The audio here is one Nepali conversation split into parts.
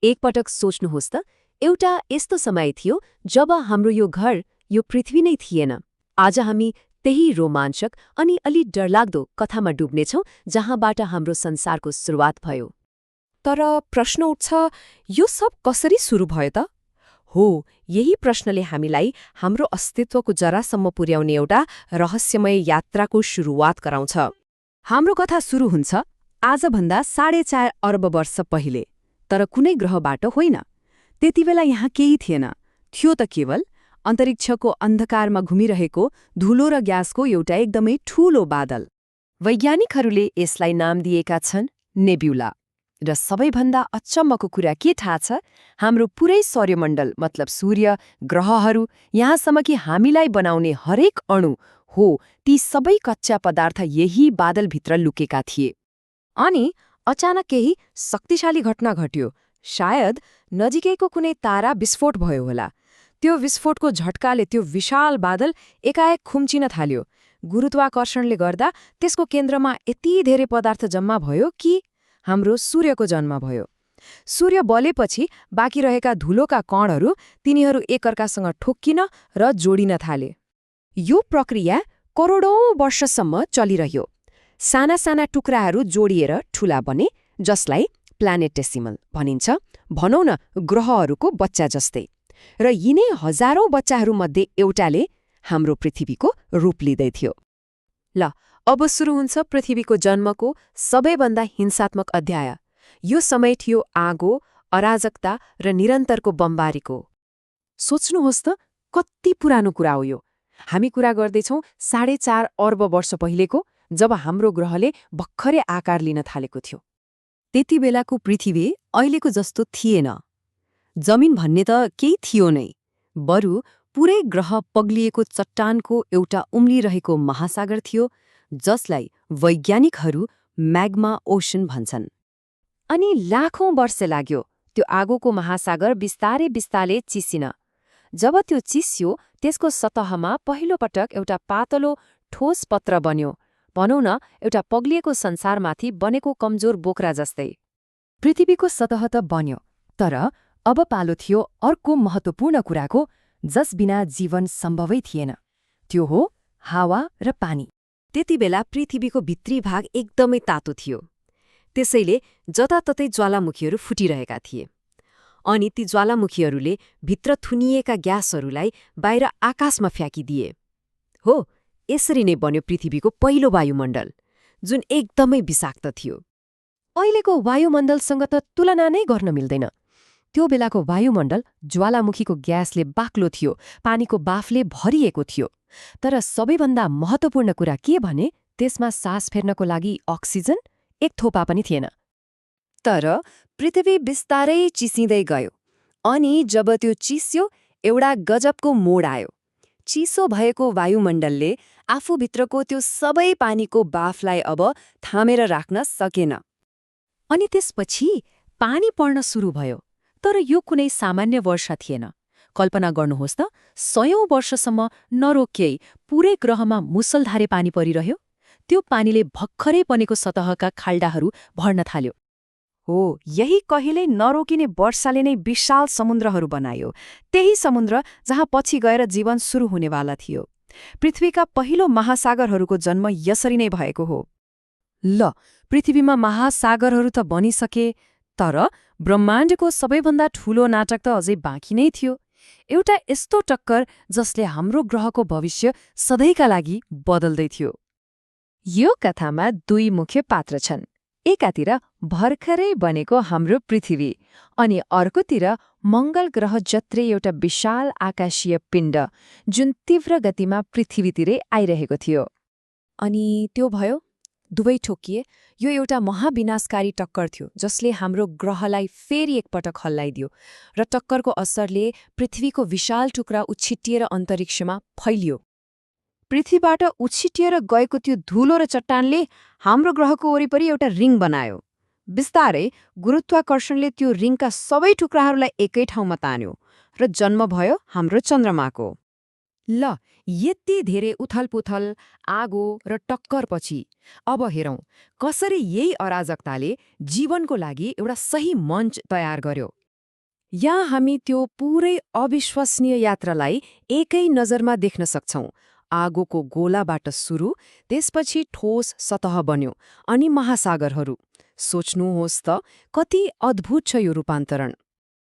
एकपटक सोच्नुहोस् त, एउटा यस्तो समय थियो जब हाम्रो यो घर, यो पृथ्वी नै थिएन। आज हामी त्यही रोमाञ्चक अनि अलि डरलाग्दो कथामा डुब्नेछौँ जहाँबाट हाम्रो संसारको सुरुवात भयो। तर प्रश्न उठ्छ, यो सब कसरी सुरु भयो त? हो, यही प्रश्नले हामीलाई हाम्रो अस्तित्वको जरासम्म पुर्याउने एउटा रहस्यमय यात्राको सुरुवात गराउँछ। हाम्रो कथा सुरु हुन्छ आजभन्दा 4.5 अर्ब वर्ष पहिले, तर कुनै ग्रहबाट होइन। त्यतिबेला यहाँ केही थिएन, थियो त केवल अन्तरिक्षको अन्धकारमा घुमिरहेको धुलो र ग्यासको एउटा एकदमै ठूलो बादल। वैज्ञानिकहरूले यसलाई नाम दिएका छन् नेब्युला। र सबैभन्दा अचम्मको कुरा के थाहा छ? हाम्रो पुरै सौर्यमण्डल मतलब सूर्य, ग्रहहरू, यहाँसम्म कि हामीलाई बनाउने हरेक अणु, हो, ती सबै कच्चा पदार्थ यही बादलभित्र लुकेका थिए। अनि अचानक केही शक्तिशाली घटना घट्यो। सायद नजिकैको कुनै तारा विस्फोट भयो होला। त्यो विस्फोटको झट्काले त्यो विशाल बादल एकाएक खुम्चिन थाल्यो। गुरुत्वाकर्षणले गर्दा त्यसको केन्द्रमा यति धेरै पदार्थ जम्मा भयो कि हाम्रो सूर्यको जन्म भयो। सूर्य बलेपछि बाँकी रहेका धुलोका कणहरू, तिनीहरू एकअर्कासँग ठोक्किन र जोडिन थाले। यो प्रक्रिया करोडौं वर्षसम्म चलिरह्यो। साना साना टुक्राहरू जोडिएर ठूला बने, जसलाई प्लानेटेसिमल भनिन्छ, भनौँ न ग्रहहरूको बच्चा जस्तै। र यिनै हजारौं बच्चाहरूमध्ये एउटाले हाम्रो पृथ्वीको रूप लिँदै थियो। ल, अब सुरु हुन्छ पृथ्वीको जन्मको सबैभन्दा हिंसात्मक अध्याय। यो समय थियो आगो, अराजकता र निरन्तरको बमबारीको। सोच्नुहोस् त, कति पुरानो कुरा हो यो। हामी कुरा गर्दैछौँ 4.5 अर्ब वर्ष पहिलेको, जब हाम्रो ग्रहले भर्खरै आकार लिन थालेको थियो। त्यति बेलाको पृथ्वी अहिलेको जस्तो थिएन। जमिन भन्ने त केही थियो नै, बरु पुरै ग्रह पग्लिएको चट्टानको एउटा उम्लिरहेको महासागर थियो, जसलाई वैज्ञानिकहरू म्याग्मा ओशन भन्छन्। अनि लाखौं वर्ष लाग्यो त्यो आगोको महासागर बिस्तारै बिस्तारै चिसिन। जब त्यो चिस्यो, त्यसको सतहमा पहिलो पटक एउटा पातलो ठोस पत्र बन्यो, भनौँ न एउटा पग्लिएको संसारमाथि बनेको कमजोर बोक्रा जस्तै। पृथ्वीको सतह त बन्यो, तर अब पालो थियो अर्को महत्त्वपूर्ण कुराको, जसबिना जीवन सम्भवै थिएन। त्यो हो हावा र पानी। त्यतिबेला पृथ्वीको भित्री भाग एकदमै तातो थियो, त्यसैले जताततै ज्वालामुखीहरू फुटिरहेका थिए। अनि ती ज्वालामुखीहरूले भित्र थुनिएका ग्यासहरूलाई बाहिर आकाशमा फ्याँकिदिए। हो, यसरी नै बन्यो पृथ्वीको पहिलो वायुमण्डल, जुन एकदमै विषाक्त थियो। अहिलेको वायुमण्डलसँग त तुलना नै गर्न मिल्दैन। त्यो बेलाको वायुमण्डल ज्वालामुखीको ग्यासले बाक्लो थियो, पानीको बाफले भरिएको थियो। तर सबैभन्दा महत्त्वपूर्ण कुरा के भने, त्यसमा सास फेर्नको लागि अक्सिजन एक थोपा पनि थिएन। तर पृथ्वी बिस्तारै चिसिँदै गयो। अनि जब त्यो चिस्यो, एउटा गजबको मोड आयो। चिसो भएको वायुमण्डलले आफूभित्रको त्यो सबै पानीको बाफलाई अब थामेर राख्न सकेन। अनि त्यसपछि पानी पर्न सुरु भयो। तर यो कुनै सामान्य वर्षा थिएन। कल्पना गर्नुहोस् त, 100औं वर्षसम्म नरोकिए पुरै ग्रहमा मुसलधारे पानी परिरह्यो। त्यो पानीले भर्खरै बनेको सतहका खाल्डाहरू भर्न थाल्यो। हो, यही कहिल्यै नरोकिने वर्षाले नै विशाल समुद्रहरू बनायो। त्यही समुद्र जहाँ पछि गएर जीवन सुरु हुनेवाला थियो। पृथ्वीका पहिलो महासागरहरूको जन्म यसरी नै भएको हो। ल, पृथ्वीमा महासागरहरू त बनिसके, तर ब्रह्माण्डको सबैभन्दा ठूलो नाटक त अझै बाँकी नै थियो। एउटा यस्तो टक्कर जसले हाम्रो ग्रहको भविष्य सधैँका लागि बदल्दै थियो। यो कथामा 2 मुख्य पात्र छन्। एकातिर भर्खरै बनेको हाम्रो पृथ्वी, अनि अर्कोतिर मङ्गल ग्रह जत्रै एउटा विशाल आकाशीय पिण्ड, जुन तीव्र गतिमा पृथ्वीतिरै आइरहेको थियो। अनि त्यो भयो, दुवै ठोकिए। यो एउटा महाविनाशकारी टक्कर थियो, जसले हाम्रो ग्रहलाई फेरि एकपटक हल्लाइदियो। र टक्करको असरले पृथ्वीको विशाल टुक्रा उछिट्टिएर अन्तरिक्षमा फैलियो। पृथ्वीबाट उछिटिएर गएको त्यो धुलो र चट्टानले हाम्रो ग्रहको वरिपरि एउटा रिङ बनायो। बिस्तारै गुरुत्वाकर्षणले त्यो रिङका सबै टुक्राहरूलाई एकै ठाउँमा तान्यो र जन्म भयो हाम्रो चन्द्रमाको। ल, यति धेरै उथलपुथल, आगो र टक्करपछि अब हेरौँ कसरी यही अराजकताले जीवनको लागि एउटा सही मञ्च तयार गर्यो। यहाँ हामी त्यो पूरै अविश्वसनीय यात्रालाई एकै नजरमा देख्न सक्छौं। आगोको गोलाबाट सुरु, त्यसपछि ठोस सतह बन्यो, अनि महासागरहरू। सोच्नुहोस् त, कति अद्भुत छ यो रूपान्तरण।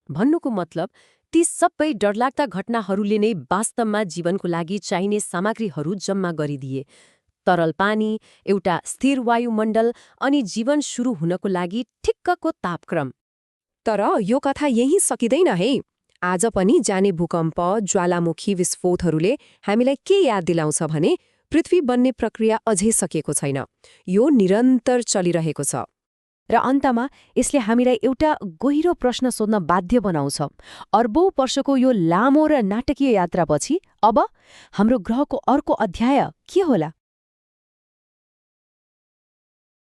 भन्नुको मतलब ती सबै डरलाग्दा घटनाहरूले नै वास्तवमा जीवनको लागि चाहिने सामग्रीहरू जम्मा गरिदिए। तरल पानी, एउटा स्थिर वायुमण्डल अनि जीवन सुरु हुनको लागि ठिक्कको तापक्रम। तर यो कथा यही सकिँदैन है। आज पनि जाने भूकम्प, ज्वालामुखी विस्फोटहरूले हामीलाई के याद दिलाउँछ भने पृथ्वी बन्ने प्रक्रिया अझै सकिएको छैन। यो निरन्तर चलिरहेको छ। र अन्तमा यसले हामीलाई एउटा गहिरो प्रश्न सोध्न बाध्य बनाउँछ। अर्बौं वर्षको यो लामो र नाटकीय यात्रापछि अब हाम्रो ग्रहको अर्को अध्याय के होला?